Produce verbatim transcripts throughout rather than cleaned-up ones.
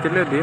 Chile di.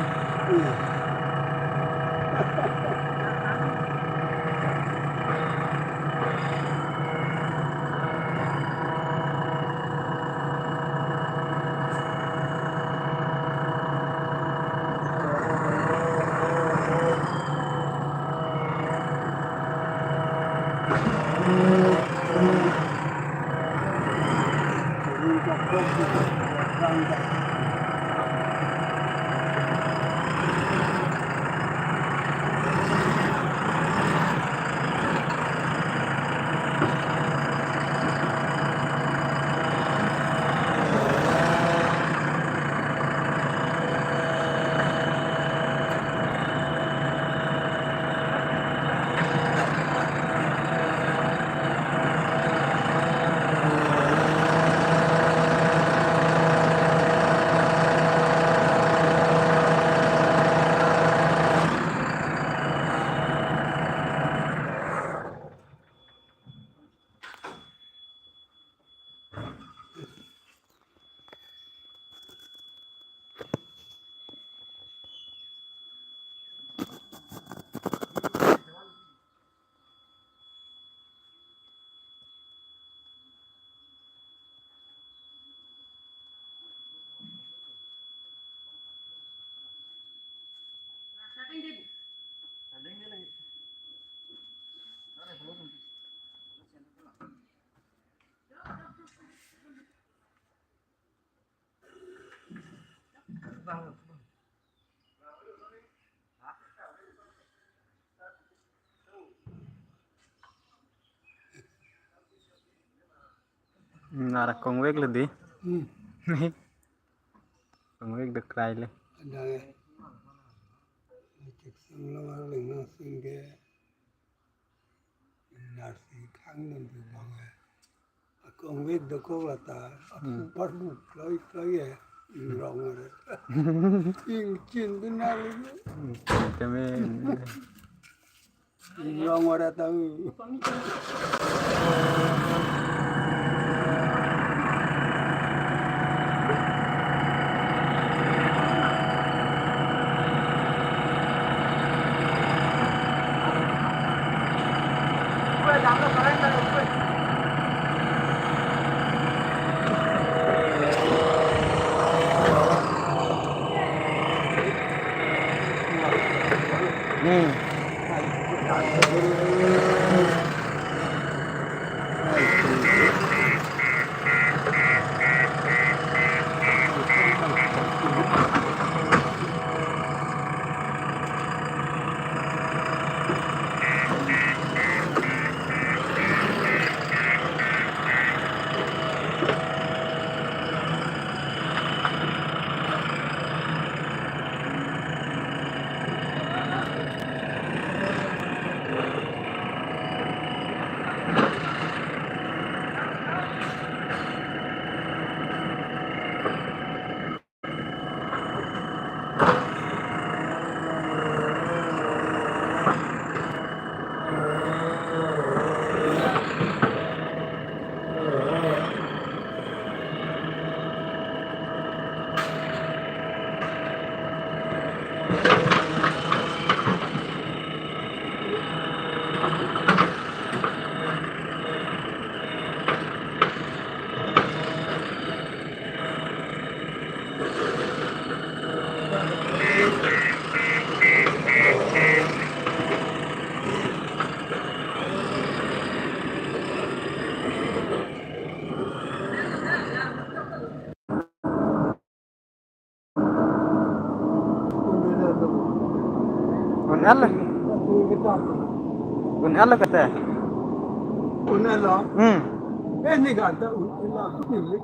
Nara kongvek le di. Hmm. Kongvek do krai le. Ada ya. Cek sang lo arleng nang sing ke. Narsi khang non tu bang ya. Akongvek dokok lata. Hmm. Aphu parbu kloi kloi ya. Ingrong ore. Ingchin benar ini. Hmm, kami. Ingrong ore tahu. Hmm. Un-el. Un-el kete. Un-el lo? Hmm. Eh, ini kan tak un-el lo.